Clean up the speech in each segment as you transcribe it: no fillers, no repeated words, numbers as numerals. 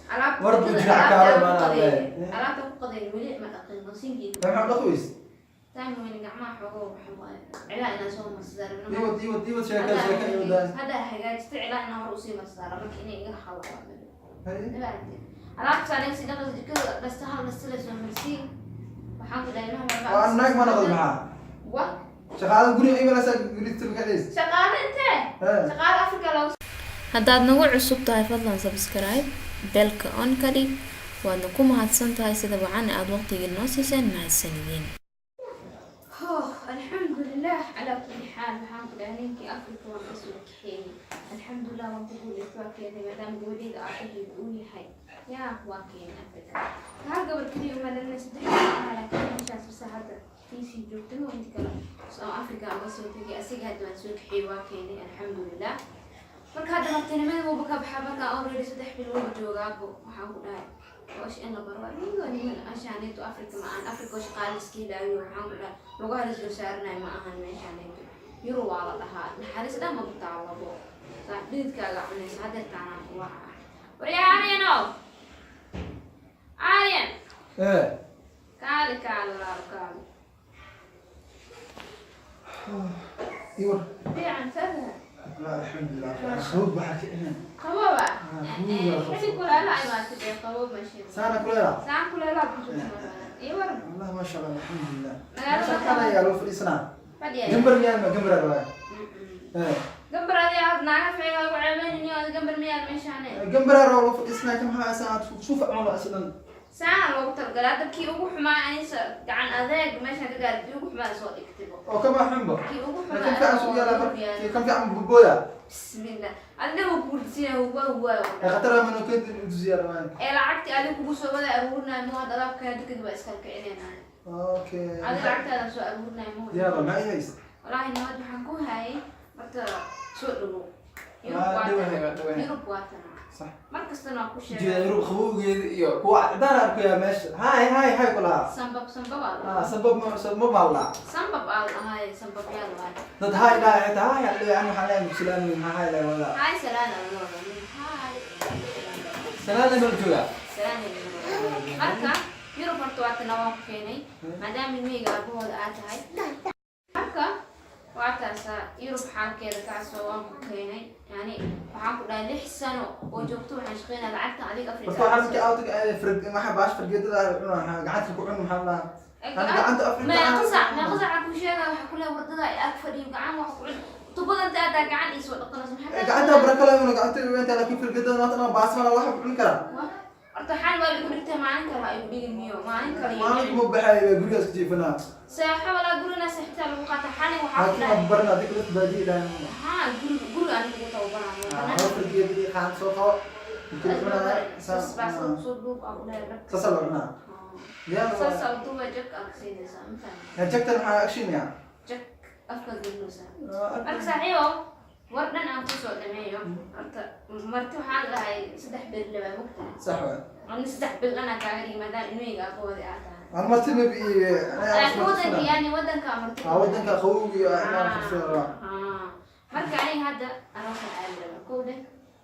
Alaabta War buu jikada, jira alaabta kaaro aan ku maana qadeeyay. le. Alaabta ku qadeeyay weli ma dhaqin qashinkii. Maxaa dhaqi weys? Time weyne gacmaha xoogo waxa waaye. Cilaa inaan soo marsadaa rabno. Iwad, iwad, iwad, sheeka sheeka iwad. Hadda hagaajista cilaa inaan hor usii marsadaa marka inay iga halawaa. Alaabta aniga si dhaqas jikada dhasta hal dhasta la soo marsiin. Waxaan ku dhahay ilmaha. Waa naag ma noqdo maxaa? Wa? Shaqaada guriga imanaysa guriga ka dhays. Shaqaale intee? Shaqaale Afrika looga Haddaad nagu cusub tahay, fadlan subscribe, bell-ka on ka dhig. Waadna ku mahadsan tahay sida wacan aad waqtigii noo siiseen. Mahadsanideen. Oh, alxamdulilah calaa kulli xaal. Waxaan ku dhahay ninkii Afrika waan kasoo kaxeeyey, alxamdulilah, waan ku guulaysta, waa keenay. Maadaama gabadheyda aabaheed uu yahay, yaa waa keenay Afrika. Hal gabar keliya uma dhalina, saddex ah, laakiin meeshaas basa hadda tiisii joogtay oo inta kale soo Afrika uga soo tegay. Asiga hadda waan soo kaxeeyey, waa keenay, alxamdulilah. Marka hadda martinimada wuuba ka baxaa. Marka already 3 bil wuuba joogaabo. Waxaan ku dhahay hawsha in la baro waa niman ashaaneeto. Afrika ma ahan Afrika oo shaqaale iska helaayo. Waxaan ku dhahay lugaha la soo saaranayo ma ahan meeshaaneeto. Yurub waa la dhahaa naxariis dhan ma ku taalabo. Saa dhididkaaga cunaysa hadeertaanaan ku waca. Waryaa Aryanow, Aryan! Ee. Kaali, kaali walaalo, kaali. Iwar. Fiican sada. La, alxamdulilah, qaboob waxaa ka iman. Qabooba. Ah, xilli kuleela imaatay dee, qaboob mashin. Saana kuleela. Saan kuleelaa ku jirta iyo waran. Allah, ma sha Allah, alxamdulilah. Magaalada. Shaqada ayaa loo fadhiisanaa. Fadhiya. Gambar miyaa ma gambar waa? Ee. Gambar adi aad naaga fiiga ugu ceebeynini oo gambar miyaad meeshaane. Gambar waa loo fadhiisanaa. Kan maxaa asan suuf camal aslan? Saana loogu talagalay. Hadda kii ugu xumaa anisa gacan adeeg meeshaan ka gaaray, kii ugu xumaa soo dhigtay. Oo kama xunba. Kii ugu kan xumaa. Fiican soo yaala marka kan fiican bubooya. Bismillah, adina wuu kuurdisiina waa waa. Ee, khatar ma noo keento dusiyaa rabaan. Ee, lacagtii adiga kugu soo wada aruurinayo mo hadda alaabka hadda kadib waa iskala kicinayna. Okay. Adiga lacagtaada soo aruurinayo mo. Diyaar ma hays? Wallaahi nabad. Waxaan ku hayay horta soo dhawow. Yurub. Waa waa dhawahay, tana. Waa dhawahay. Yurub waa tana. Sax. Mar kastana waa ku jeeda sheegay. Yurub qabowgeeda iyo kuwa cadaan arkaya meesha. Hay hay hay kulaha. Sambab, sambab aa Ah. lahaa. Sabab ma sabab ma la. Sambab aa lahaay, sambab yaa lahaay. Dad hay dhahay xitaa hay aan leeyahay, waxaan leeyahay muslimiin maxaa hay leeyahay wala. Hay salaan aa laga wadaa. Hay. Salaada ma jooga. Salaan aa laga wadaa. Marka Yurub horta waa tana, waa ku keenay maadaama ilmihayga aabahooda aa tahay. Marka waa taasaa Yurub xaalkeeda, kaasoo waan ku keenay. Yani waxaan ku dhahay 6 sano oo joogto waxaan shaqeynaya lacagta adiga Afrika. Marka waxaan markii aawtiga ay farg waxa baash fargeedada cuna gacanta ku cun maxaa la Hada gacanta Afrika. Meeqa saac ku sheega? Waxa ku leeyahay wardada ay ag fadhiyo gacan wax ku cun tubada inta aad gacan ii soo dhaqanayso maxaa? Gacanta baraka la inuu gacanta weynta, laakiin fargeedada maanta ana baas ma la wax ku cuni karaa. Horta xal waa igu dhigtay, maalin kale ha igu dhigin miyo, maalin kale iyo Maalin kuma baxay gurigaas ku jiifanaa. Seexo walaa, gurina seexitaa lagu qaata. Xalin waxaa ku laakiin dhahay ma barna adiga dadka baadiye dhahay. Haa, guri guri anigu ugu tababaranayo. Ah, fargeedada qaan soo qabo. Soo duub aan ku dhahay rag. Sasa la cunaa. Diyaar. Saas aa duuba, jag aad siinaysaa, ma fahamtay? Jagtan maxaa action ya? Jag afka gelinaysaa. Marka saaxiibo, war dhan aan kusoo dhameeyo. Horta marti waxaan dhahay 3 bil lebaa mugtahay. Sax waa. Ani 3 bil dhan aan kaaga dhigi maadaama ilmahayga aqoodi aad tahay. Aan marti ma bi. Laakiin wadanka, yani wadanka marti. Ah, wadanka qabowga inaan qabsado rabaa. Ah, marka aniga hadda aroosaan aadi rabaa, kow dheh.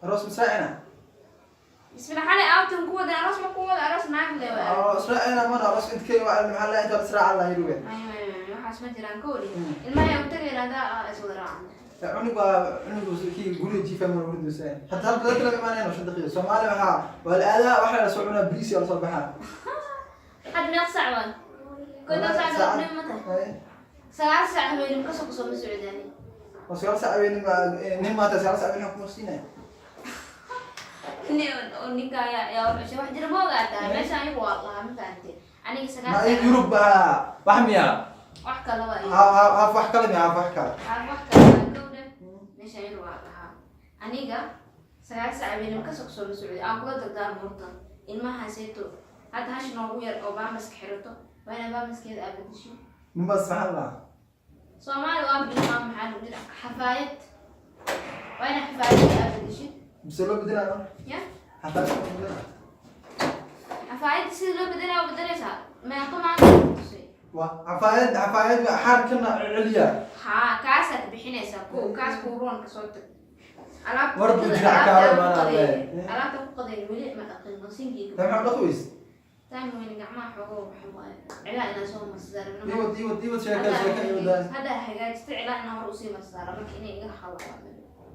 Aroos masraacina. Bismillah, xalay aawtan ku wadan aroos ma ku wada aroos naag le waa. Aroos raacina mana aroos inta kay waa maxaa la inta israaca la yiri. May may may, waxaas ma jiraan, kow dheh. Ilmaha u tagay hadaa is wada raacna. Cunug waa cunug kii guriga jiifa ma hurdaysa hatta hal dad kala imaanayno 5 daqiiqo. Soomaali waxaa waa la aadaa, waxaa la soo cunaa bariis la soo baxaa. Had meeq sac waa? 11 saac galabnimo ma tahay? 9 saac habeenimo kasoo kusoo ma socdaani. Oo 9 saac habeenimo nin maanta 9 saac habeenimo kuma siinaya. Oo ninka ayaa wuxuu wax jira ma ogaataa meesha anigu waa lahaa, ma fahantay? Aniga 9 ma saac. Yurub baa wax miya? Wax kale waa. Haaf wax kale miya, haaf wax kale? Wax kale waa, kowdha meesha anigu waa lahaa. Aniga 9 saac habeenimo kasoo kusoo ma socday. Aan kula dardaarmo horta ilmahaaseeto hadda hash noogu yar oo baamaska xirato waa inaa baamaskeeda aa bedesho. Ninbaa subxaan Allah. Soomaali waa bilmaa, maxaa lagu jira xafaayad, waa inaa xafaayadda aa bedeshid. Mise loo bedelaa? Ya. Xafaayad loo bedelaa. Xafaayadda sida loo bedelaa waa bedelaysaa. Meeqo maanta ku tusay? Waa xafaayad, xafaayad xaarkana celiya. Haa, kaasaad bixinaysaa ko kaas kuu roon kasoo tag. Alaabta War buu jikada, jira alaabta kaaro aan ku maana qadeeyay. le. Alaabta ku qadeeyay weli ma dhaqin qasinkii. Maxaa dhaqweys? Time weyn gacmaha xoogo waxa waaye. Cilaa inaan soo marsadaa rabno. Iwad, iwad, iwad, sheeka sheeka iwad. Hadda hagaajista cilaa inaan hor usii marsadaa marka inay iga halawaan.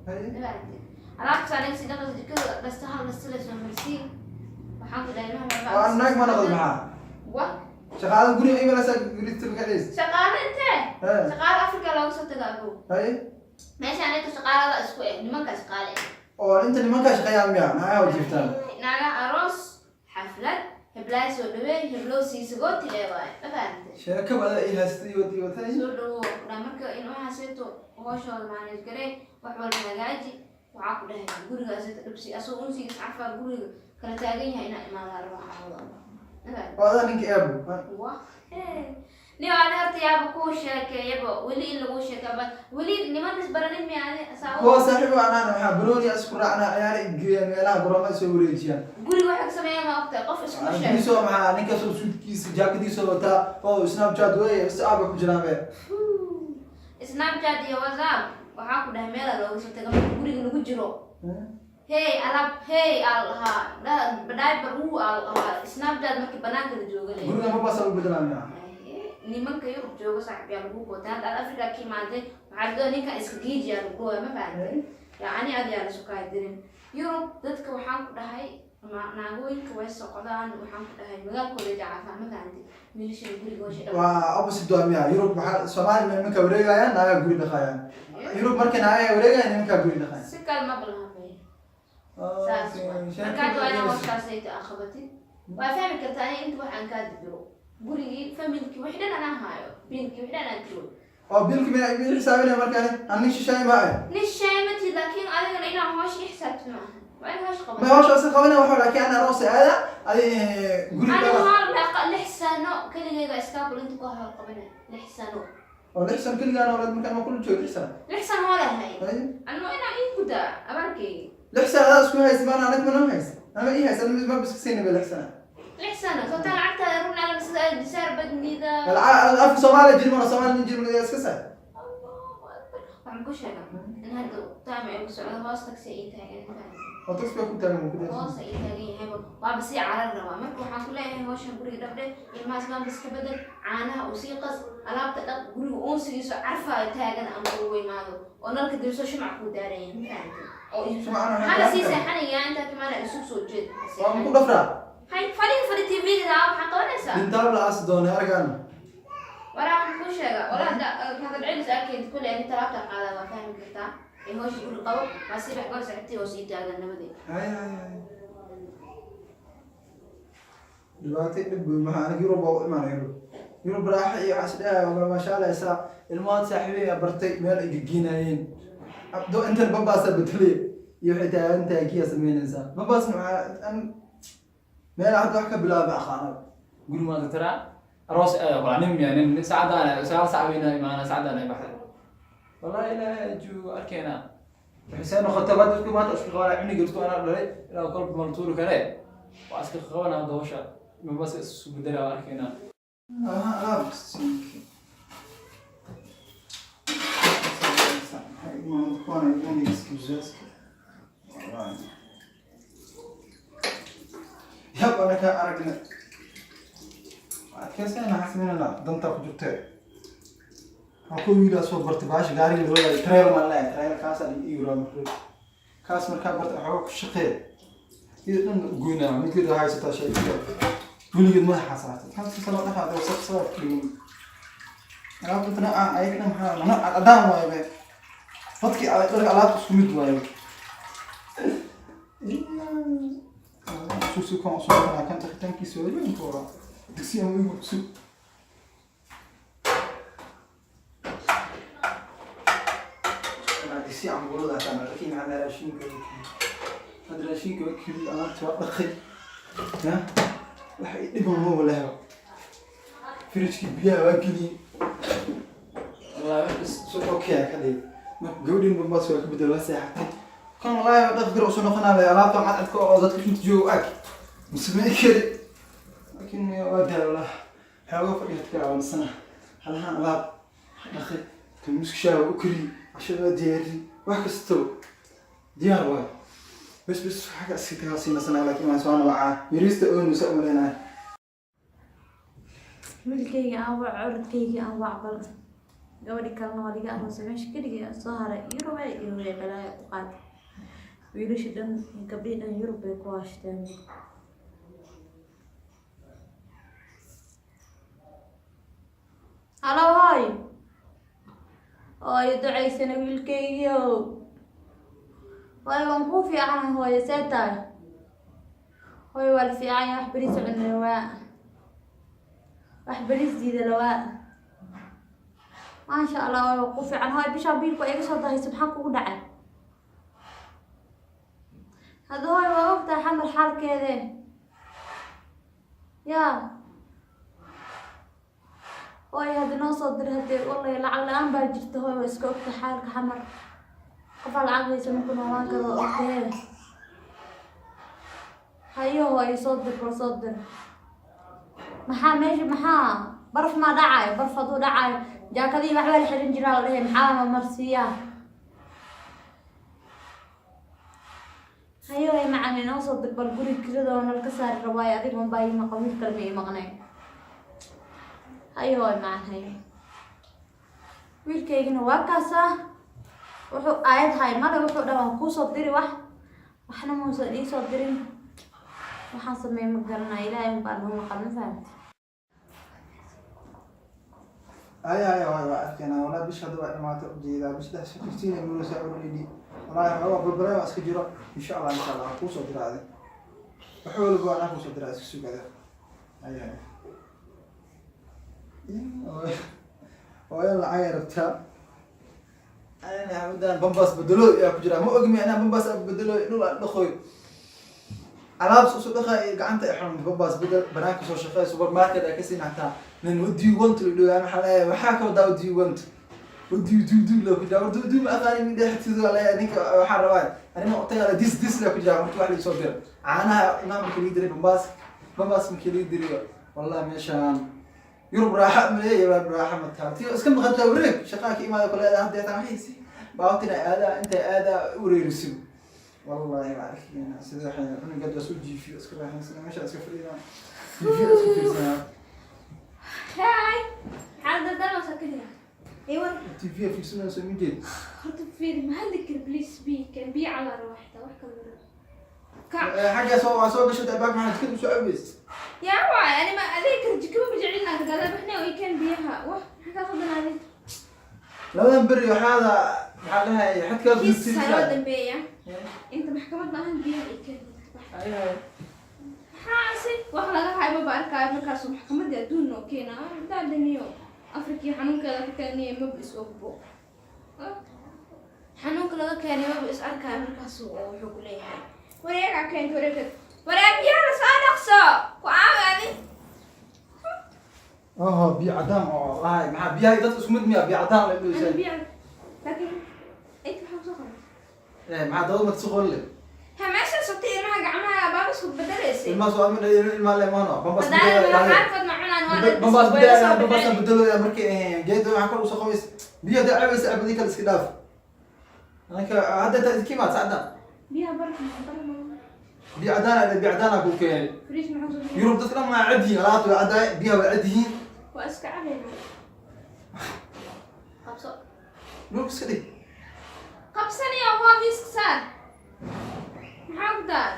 Haye. Alaabta aniga si dhaqas jikada dhasta hal dhasta la soo marsiin. Waxaan ku dhahay ilmaha Waa naag ma noqdo maxaa? Wa? Shaqaada guriga imalasa guriga ka dhis. Shaqaale intee? Hee. Shaqaale Afrika looga soo tagaa abow. Haye. Meesha aniga shaqaalada isku eg, nimanka shaqaale. Oo inta nimanka shaqeeyaan miya? Naagaha waa jirtaan. Naaga aroos, xaflad, heblaay soo dhaweey, heblow siisagooti lee waaye. Ma fahamtay? Sheeko badan ay haystay iwad iwad. Haye. Soo dhawow ku dhahay marka in waxaaseeto hooshooda manage garee, wax walba hagaaji. Waxaa ku dhahay gurigaaseeto dhibsi asagoo unsigiis carfaa guriga kala taagan yahay inaa imaadaa rabo xaawada. Ma fahamtay? Oo adaa ninka eebo. Wah, nin aan horta yaaba kuu sheekeeyaba weli in lagu sheekaba weli niman isbaranin miyaade saa. Kuwa saaxiib anaan waxaa banooni isku raacnaa, ciyaar geeya, meelaha garoomada soo wareejiyaan. Guriga waxa ka sameeya ma ogtahay? Qof isku sheeg. Giisoo maxaa ninkaasoo suudkiisa jaakadiisa wataa oo Snapchat wey WhatsApp ku jiraan be. Snapchat iyo WhatsApp waxaa ku dhahay meela looga soo taga marka guriga lagu jiro. Hey alaab, hey aa lahaa, diaper uu aa lahaa. Snapchat markii banaanka la jooga le. Guriga ma basa u bedelaan miyaa? Nimanka Yurub jooga saaxib yaa lagu kootay. Hadda aad Afrika ka imaaday waxaa laga ninka iska giijiyaa lagu gooya, ma fahamtay? Yacni ad yaa la sukaa dirin Yurub dadka. Waxaan ku dhahay naagooyinka way socdaan, waxaan ku dhahay magaalkooda jacaafaan, ma fahamtay? Wiilashana guriga hosha dhan. Waa opposite waa miyaa? Yurub waxaa Soomaaliya nimanka wareegayaan, naagaha guri dhaqayaan. Yurub markay naagaha wareegayaan, nimankaa guri dhaqayaan. Si kale ma balhamay saas waay. Marka hadda waa inaa hawshaasayta aa qabatid. Waa fahmi kartaa aniga inta waxaan kaa dibiro gurigii, familkii, wixii dhan anaa haayo, biilkii wixii dhan aan tiro. Oo biilki miyaa ii xisaabinaya markaan aan nin shishaay ma ah? Nin shaymatid, laakiin adigana inaa hawsha i xisaabtid maaha. Waa in hawsha Ma qabatid. hawsha iska qabanaya waxa, laakiin ana aroos aada adi guri Aniga dhaqa. hawl meeqa 6 sano keligayga iskaabul inta ku hawl qabanaya 6 sano. Oo 6 sano keligaan oolad markaan ma kula joogo 6 sano? 6 sano waa lahay. Haye. Anigu inaa ii gudaa abaalkayga. 6 sano adaa isku haysa maana anag mana hays ama ii haysa ma biska siinaba 6 sano. 6 sano sababtaa lacagtaada run alam sida aad disaar badnida. Afka Soomaaliya jirma Soomaaliya nin jirma iska saa. Waxaan ku sheegaa in hadda time ay ku socdo hoos taxi ay taagan tahay. Oo taxi baa ku taagan ku daysan. Hoos ay taagan yahay, waaba sii carar rabaa. Marka waxaan ku leeyahay hawshan guriga dhabdhe, ilmahaas baan iska bedel, caanaha uu sii qas, alaabta dhaq, guriga uunsigiiso carfaayo taagan ama uu imaado oo nalka dibso shumac kuu daaraya, ma fahamtay? Oo Shumacana maxaa la sii seexanayaa intaa kimaana isu soo jeed. Waa ku dhafraa. Hay fadhiga fadhi TV-ga daa waxaa qabanaysaa. Dintaab la aasi doona argaan. Waraa waxaan kuu sheegaa walaa hadda hadal celis aa keentid kulley ani talaabta qaadaa, waa fahmi kartaa. Ee hawsha guri qabo, waa sii dhex gol saaxiibtay oo sii taagan nabadeed. Hay hay hay, dhibaato dhib weyn maxaa aniga Yurub baa u imaanay. Yurub raaxa iyo casdhaa maashaalaysaa, ilmaha saaxiibay bartay meel ay gegeynayeen abdo intan babaasaa bedelay iyo waxay taagan tahay kiya samaynaysaa babaas maxaa meel hadda wax ka bilaaba aqaano. Guri maanta tara aroos aada kula nin miya nin saacadaan 9 saac weyna imaana, saacadaan ay baxday, wallahi ilaahay joogo arkeena waxay see noqotay. Hadda isku maanta isku qabanaa cuniga isku anaa dhalay ilaa kolba mal tuuri kare waa iska qabanaa. Hadda hawsha mabas isu bedela waa arkeena. Alaab yab anaka aragna adkeysana xasminana danta ku jirtee. Waxaa ku wiilaa soo bartay baasha gaariga la wadaay trail maan leeyahay, trail kaasaan ii yiraa kaas markaa bartay waxooga ku shaqee iyada dhan goynaa midkeeda haysataa shaykiya weligeed madaxa saartay kaas sala dhaqaade wasaq sabab dhigin alaabtana ah ayagana maxaa mana cadaan waaye be dadkii dharka alaabta isku mid waaye. Susi kan soo kana kan dhaqitaankiisa waa weyn koora digsi ama igu sug digsi cambuulada hataa laakiin maxaa raashinka hadda raashinka waa keli alaabta waa dhaqay ya waxa i dhiban ma walaha fridge-kii biyaha waa geliyey wallahi so okay ka dhig marka gabadhin bambaas waa ka bedel waa seexatay kan wallahi waa dhaqi karo usoo noqonaa le alaabta waxaad arko oo dadka inta jooga ag musamey kari laakiin waa daal wallah xooga fadhiya ka caawinsana halahan alaab dhaqi tarmuuska shaaha u kariyey cashada waa diyaariyey wax kastaba. Diyaar waay. Bes bes, xagga iska tagaa siinasana, laakiin waan soo nabacaa yariista oonaysa umaleynahay. Wiilkayga aan wac, orodkayga aan wac. Bal gabadhi kalena waa liga aroosay, meesha keligay aan soo haray. Yurube iyo balaayo ku qaatay, wiilasha dhan iyo gabdhihii dhan Yurub bay ku haashteen. Halo, hooy, hooyo, ducaysana wiilkaygiiow. Hooyo, waan kuu fiicanahay. Hooyo, see tahay? Hooyo, waa la fiican yahay. Wax beriis cunay, waa wax beriis diida lawaa. Maasha Allah, hooyo, waa kuu fiican. Hooyo, bishaa biilku iga soo dahayso, maxaa kugu dhacay hadda? Hooyo, waa ogtahay Xamar xaalkeede yaa. Hooyo, hadda noo soo dir haddee. Wallahi lacag la-aan baa jirta. Hooyo, waa iska ogtahay xaalka Xamar, qofaa lacag haysa ma ku noolaan karo, waa ogtahe. Hayo hooyo, soo dir, bal soo dir. Maxaa meesha, maxaa baraf maa dhacayo? Baraf hadduu dhacayo, jaakadihii waxbaa la xirin jiraa la dhehe, maxaa ma marsiiyaa? Hayo way macalin, noo soo dir bal. Guri kirada oo nal ka saari rabaayo, adiga unbaa ii maqan, wiil kale ma ii maqnay. Hayo way macan, hayo. Wiilkaygina waa kaasaa, wuxuu aayad hay male, wuxuu dhaa waan kuusoo diri, wax waxna muusan iisoo dirin. Waxaan sameey ma garanaya, Ilaahay unbaa noo maqan, ma fahamti? Haya haya, waay, waa arkeenaa. Walaa bisha hadda waa dhamaatay, ujeedaa bisha dhex 15 ay muraysaa already. Walaahi waxoogaa balbalay waa iska jiro. Insha Allah, insha Allah, waan kuusoo diraa adi wax walba, anaa kuusoo diraa, iska sugada. Haya haya, hooyo lacag ay rabtaa. Anina hamadaan bambaas bedelo yaa ku jiraa, ma ogmi anaa bambaas aan bedelo, dhul aan dhaqoy, alaabs usu dhaqay, gacanta ay xununta. Bambaas bedel, banaanka soo shaqeey, supermarket ay kasii naxtaa. Nin, what do you want? Lu dhawaan waxaa leeyahay, waxaa ka wadaa what do you want? What do you do do la ku jiraa? War do do ma aqaani, nin dhextiisu waa leeyahay. Ninka waxaa rabaa anima utagaa this this la ku jiraa. Marka wax laisoo diro caanaha imaam markii laga diray, bambaas bambaas markii laga dirayo. Wallahi meeshaan Yurub raaxa ma leeyahay, raaxa ma taal tiyo iska maqantaa. Wareeg shaqaa ka imaada kale hadda taan waxaysi baawtina aadaa inta aadaa ureerisin. Wallahi waa arkayna sida waxay cunuga hadda soo jiifiyo, iska raaxaysana, meesha iska fadhiyana, jiifiyo, iska fiirsanaa. Hi, maxaa daldalmaysaa keliya? Iwan. TV fiirsanayso, ma jeed. Horta fiiri, ma hadli kari, please. Biyo kan, biyo calaa raba, xitaa wax kale ma rabo. Kac. Xaggaa soo waa soo gashay albaabka, maxaa jikada usoo cabays? Yaa waay, ani ma adeeg kar jikaba ma jecelina kagada baxnay oo keen biyaha. Wah, maxaa kaa qaldanaaday? Labadan beri waxaada maxaa dhahay xadkaa. Kiis loo dambeeya inta maxkamad maahan, biyaha ay keen. Maxaa si wax laga hayo maba arkaayo, markaasuu maxkamadii adduun noo keena daadaniyo Afrikii xanuunkeeda ka keenaya, maba is ogbo xanuunka laga keenay, maba is arkaayo. Markaasuu oo wuxuu ku leeyahay wareegaa keenta, wareega, wareeg, biyaha soo dhaqso ku caawi adi. Oho, biyo cadaan oo lahay, maxaa biyaha dadka isku mid miya? Biyo cadaan la Ana dhowsaa. Biyaha laakiin inta maxaa kusoo qoray? Maxaa dabad marka si qolle? Ha, meesha sotay ilmaha gacmaha baaba isku bedelaysay. Ilmaha soo ama ilmaha la imaano bambas. Haddaana qaarkood ma cunaan, waa Bambas bedelaya, bambas bedelaya. Markii geedo waxaa kor usoo qabays biyo haddaa cabaysa, cabadi kale iska dhaaf. Anaka hadda intaa idinka imaad sacdan. Biyaha barka barka. Biyo cadaan, biyo cadaan kuu keenay. Fridge maxaa kusoo? Yurub dadka dhan waa cad yihiin, alaabta waa caddaay, biyaha waa cad yihiin. Waa iska cabayna, qabso. Dhulka iska dhig. Qabsaniyo, waa miiska saar. Maxaa ku daar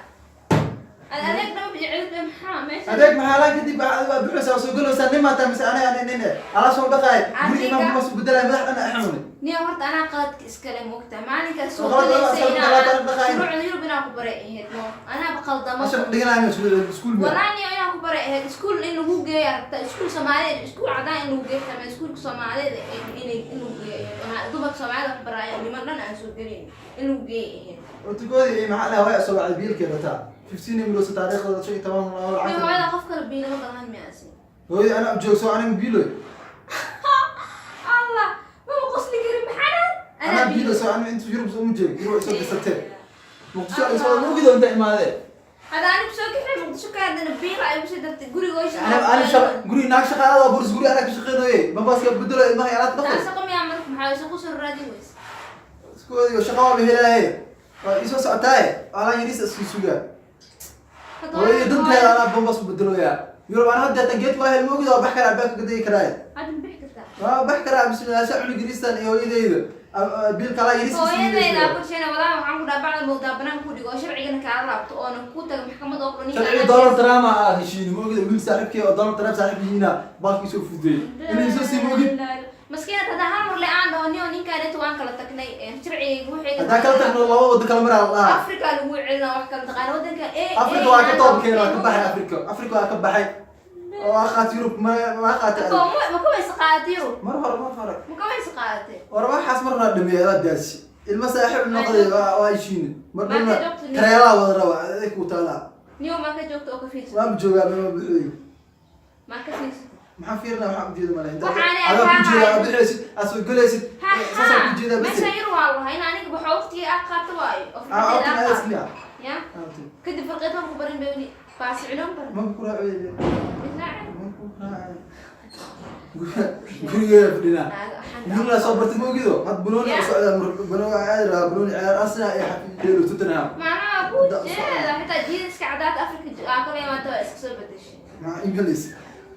ad adeeg dhama jecelid, maxaa meesha? Adeeg maxaa laa? Kadib waa buxaysaa, waa soo galaysaa. Nin maataa mise aniga nin nin alaa soo dhaqaay guriga imaam kuma soo bedelay, madax dhan xanuunay. Niyo, horta anaa qaladka iskale, moogtaa maalinkaas soo Oo qalad galaysay qalad inaa qalad dhaqayn. Shuruucda Yurub inaa ku baray ahayd, no anaaba qaldamo. Masha dhiganayo iskuul miya? Walaa niyo, inaa ku baray ahayd iskuul in lagu geeyo aragta, iskuul Soomaalida, iskuul cadaan in lagu geeyo, ama iskuulka Soomaalida inay in lagu geeyo ahayd, dumarka Soomaalida wax baraayo, niman dhan aan soo gelin in lagu geeyo ahayd. Cuntigoodii maxaa lahaa? Waa soo wacday, biilkeeda taa 15 euros, taariikhda 15. Niyo, Lacagta hooyada qof kale biilama galan miyaasi? Hooyada anaa joogso, aniga biiloy. Allah, maba qosli karin, maxaa? Anaa biiloy soo, aniga intu Yurub soo ma joog, Yurub soo dhisatee, Muqdisho ay soo mugi doonta imaadee. Hada anigu soo kaxay Muqdisho ka hadana, biila ay kusii dartay guriga oo Ana ana shaqa guri naag shaqaalada buris, guri anaa ka shaqeynaye, bambaaska bedelo, ilmaha alaabta dhaqay. Taas shaqo miyaa marka? Maxaa shaqo soo raadin weyse? Isku wadiyo, shaqa waa helaaye. Waa ii soo socotaaye, alaan yariisa isku sugaa. Hooyada danteeda anaa bombas u bedeloyaa. Yurub anaa hadda tan geed waa hel moogida, waa bax karaa, albaabka ka degi karaaye. Hadda ma bixi kartaa? Waa bax karaa, bismillah, sa cunug yariistan iyo hooyadeyda biil kalaa yariis. Hooyadeyda kursheena walaa, waxaan ku dhaha bacda moodaa banaan ku dhigo oo sharcigana kaala laabto oona ku taga maxkamad oo ninka. Sharciga Donald Trump aa heshiin moogida, wiil saaxiibkii oo Donald Trump saaxiib yihiina baalkii soo fudeeyey inay soo sii moogid. Maskiinad, haddaa hal mar le aan dhaho niyo ninkaan inta waan kala tagnay, sharcigayga waxayga. Haddaa kala tagno, laba wado kala maraa la dhahaa. Africa lagu celina, wax kala taqaana wadanka ee. Africa waa ka toobkeen, waa ka baxay Africa, Africa waa ka baxay oo waa qaatay Yurub, ma waa qaatay. Ma ka waysa qaadatay Yurub? Mar hore, mar hore. Ma ka waysa qaadatay? War waxaas mar hore dhameeyay, waa daasi ilma saaxiib noqday, waa heshiin mar Ma dhulna. ka joogto niyo? Tareelaa wada raba aday ku taalaa. Niyo, ma ka joogto oo ka fiirsa? Waan joogaa, ma buxuyo. Ma ka fiirsa? Maxaa fiirina? Waxaa ujeeda male inta Waxaanay adaa ku jeeda arkaa. Aad bixaysid, aad soo gelaysid. Ha. Saasaa Ha. ku jeedaa bas. Meesha yar waa lahaa in aniga baxo, waqtigii aad qaato waayo oo aa farqadeeda waqtiga aad aad qaato. ismiya. Ya kadib farqeed ma ku barin bewni baasi culum barin. Ma ku raacay? Israaci. Ma ku raacay, gurigeeda fadhinaa. Naaga waxaan Gurigaa soo bartay ma ogido, had banooni u socdaa, banooni aadi rabaa, banooni ciyaar Arsenal iyo xafiideelo Tottenham. Macnaha ku jeeda xitaa jiidaska cadaad Afrika aa kala imaata waa iska soo bedeshay. Maca English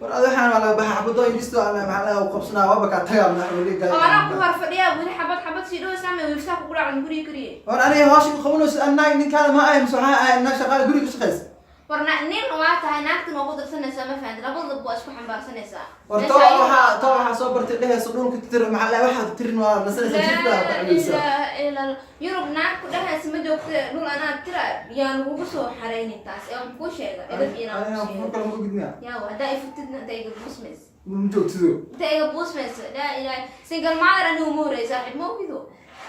war ad waxaan waa laga baxa xabado ingiriisto ama maxaa laga qabsanaa, waaba kaa tagaa madax. Oo anaa ku hor fadhiyaa weli, xabad xabad sii dhow saamay wiiftaa kugu dhacan guriga kariye. War aniga hawsha u qabanayso annaag ninkaana ma ahay, mise waxaa ahay naag shaqaale guriga ka shaqeysa? War nin waa tahay, naagtan waa ku darsanaysaa, ma fahanti? Labadaba waa isku xambaarsanaysaa. War Meesha to ayuu- waxaa to waxaa soo bartay dhehayso dhulka tir, maxaa laga waxaad tirin, waa nasanaysa, jifka ku Laa cabaysaa. Ilaaha illa Allah. Yurub naag ku dhehaysa ma joogta, dhul anaa tira yaan lagugu soo xaraynin taas ee waan kuu sheega edab inaan Aniga ku fur sheego. Kale ma ogid miya? Yaa haddaa ifutidna inta iga buusmaysa. Ma joogtido. Inta iga buusmaysa, laa ilaaha, single mother anigu ma horeysa saaxiib, ma ogido.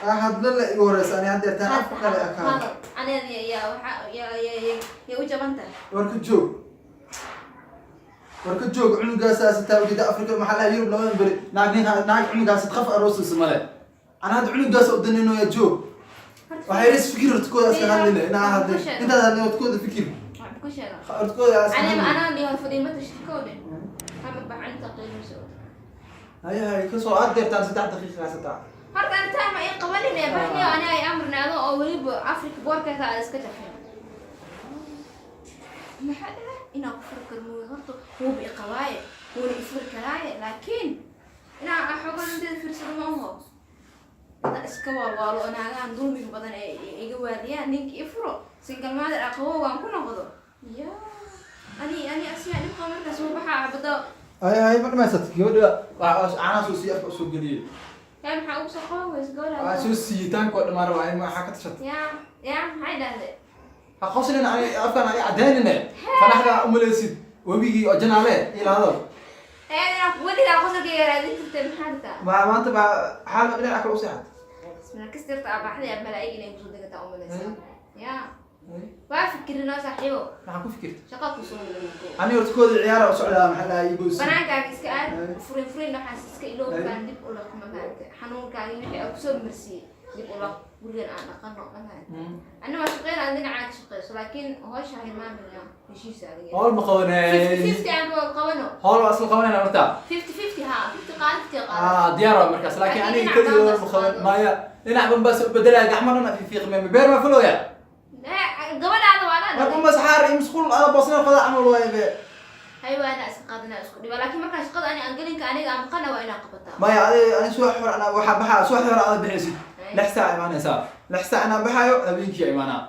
Ah, hadla la igu horeysa ani hadda taan afka kale akaan. Hadal aniga yaa waxa yaa u jaban tahay. War ka joog, war ka joog cunugaas taa ujeeda Afrika, maxaa laga Yurub labadan beri naag nin naag cunugaas qaf aroosaysa male. Ana hadda cunugaas u danaynayo, joog, waxay ris fikir hortkooda iska hadlayna inaa hadlay intaad hadlay hortkooda fikir. Waxaan ku sheegaa. Hortkooda iska aniga hadlay. Anaa dhihi hor fadhiimada shirkowde hama baxan qiimayso. Haya hay, kasoo aad deertaan 3 daqiiqa haysataa. Horta ani time ay qabanin ee baxniyo ani ay amrnaado oo weliba Afrika boorkeeda aad iska jafin. Maxaa dhahay inaan ku furi karo mooye? Horta wuuba i qabaaye, wuuna i furi karaaye, laakiin inaan xogo inteeda fiirsado ma aho. Hadda iska waalwaalo oo naagahan dulmiga badan ee iga waadiyaan, ninka i furo, single mother aqawowgaan ku noqdo, ya ani asigaa dhib qaba markaas wuu baxaa xabado. Hay hay, ma dhamaysat gabadha? Waa caanaha soo siiyey, afka soo geliyey. Yaa maxaa ugu soo qaban weysa gabadha? Waa soo siiyey, taanka oo dhamaan rabaa, maxaa ka tashatay? Ya maxay dhahday? Ha qoslin, ani afkaan ani cadaynine fanaxda umalaysid webigii oo janaale ila hadal. Ee weligaa qosolkayga raadin jirtay, maxaa dhigtaa? Ma maanta baa xaal dhinaca kale u seexat. Bismillah, kastirta abaxday malaa'ig inay kusoo degataa umalaysaa. Ya waa fikirinoo saaxiibo. Maxaa ku fikirta? Shaqa kusoo Ani hortkooda ciyaara u socdaa, maxaa lahaa igoos. Banaankaaga iska aad furin furin, waxaas iska iloow, baan dib u laq, ma fahamte? Xanuunkaaga wixii aan kusoo marsiiyey dib u laq, gurigan aan dhaqano, ma fahamte? Anna waa shaqeyn, aan dhinacaa ka shaqeyso, laakiin howsha hilmaamina heshiisa adiga. Howl ma qabanay. 50-50 aan ka wada qabano. Howl waa isla qabanayna horta. 50-50, ha, 50 qaad, 50 qaad. Ah, diyaar waa markaas, laakiin Laakiin aniga dhinac keligii bambas ma qaban qaado. Maya, dhinac bambas u bedelaya, gacmo dhan fiiqme, beer ma falooya. Gabadhaada waa War dhaa. bambas xaar iyo musqul ada boosna qada camal waaye be. Hay, waa inaa iska qaadana isku dhiba, laakiin markaa shaqada ani aan gelinka aniga aan maqana waa inaa qabataa. Maya, adi ani subax hore ana waxaa baxaa, subax hore ada bixaysid, 6 saac imaanaysaa, 6 saac anaa baxaayo, Habeenkii imaanaa.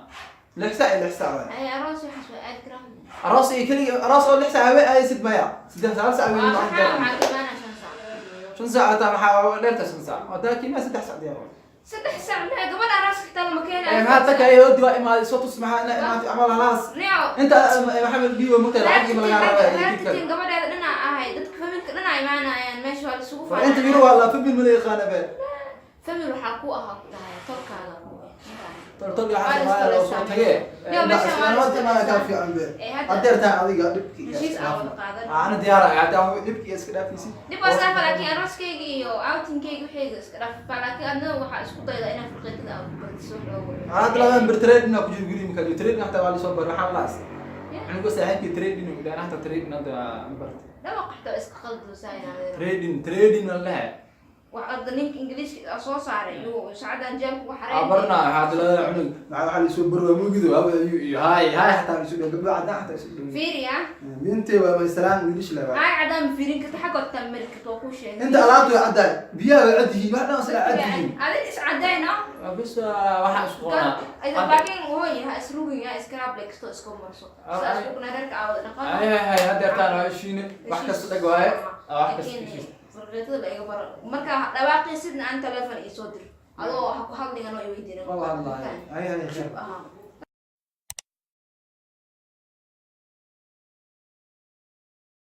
6 saac iyo 6 saac waaye. Hay, aroos waxaas waa aadi karaa. Aroos iyo keligii aroos oo 6 saac haween aadaysid, maya, 3 saac 4 saac waa haween. maxaa ka imaanaa 5 saac? 5 saac hataa maxaa dheerta? 5 saac hadaa kiimaa 3 saac diyaar waaye. 3 saac maxaa gabadha aroos xitaa lama keenayo. Ee maxaa takay oo diwa imaaday soo tus, maxaa ina imaatay camal halaas. Neo. Inta maxamed dhiibo mugtay lacag ima lagaa rabaa iyo kii kale. Reerkiin gabadheeda dhanaa ahay, dadka familka dhanaa imaanayaan, meesha waa laisugu War inta yiro waa la famil ma la yaqaana be. Famil waxaa ku ahaa ku dhahay tolkaada ku ah. Toltol iyo waxaa Soomaaliya loo soo tagee. Yo, meesha waa la Islaamada ma kaa fiican be. Ee, hadda- Hadeertaa adiga dhibkii heshiis aan wada qaadan. Ana diyaar ah, hadda dhibkii iska dhaafaysid. Dhib waa saafa, laakiin arooskayga iyo outingkayga waxayga iska dhaafaa, laakiin adna waxaa isku dayda inaa furqeetada aad ku bartiso loogu. Hadda labadan bir trading ku jiro guriga markaa jiro trading hataa waa la soo baray, waxaan laas cunuga saaxiibkii trading uu dhahay, hataa trading hadda ma bartay. Dhawaaq xataa iska qalduusaa inaad Trading, trading aan lehay. Wax hadda ninka Ingiliiska soo saaray yuu saacadan jeelka ugu xareyn. Barna waxaad leedahay cunug Maxaa waxaa laisoo barwaa mugido haba ayu iyo haay haay, xataa laisoo dhow gabdho cadaan xataa isoo dhow. Fiiriya. Mintee waa maysalaan wiilish la waa. Haay, cadaan ma fiirin karta, xagga horta mari karta, waa kuu sheegay. Inta alaabtu way caddahay, biyaha way cad yihiin, wax dhan asaga cad yihiin. Adin is cadayna. Bas, waxaa isku qoonaa. Laakiin hooy, ha isrugin, ha iskaraab le kastoo iska marso saas kuna reerka aawada dhaqan. Hay hay hay, hadeertaan waa heshiine, wax kasta dhag waaye, wax kasta heshiis. Fargeetada la iga baro marka dhawaaqii sidna aan telefoon ii soo dir, adoo ha ku hadligan oo i weydiina. Ma hadlaayo. Hay hay hay.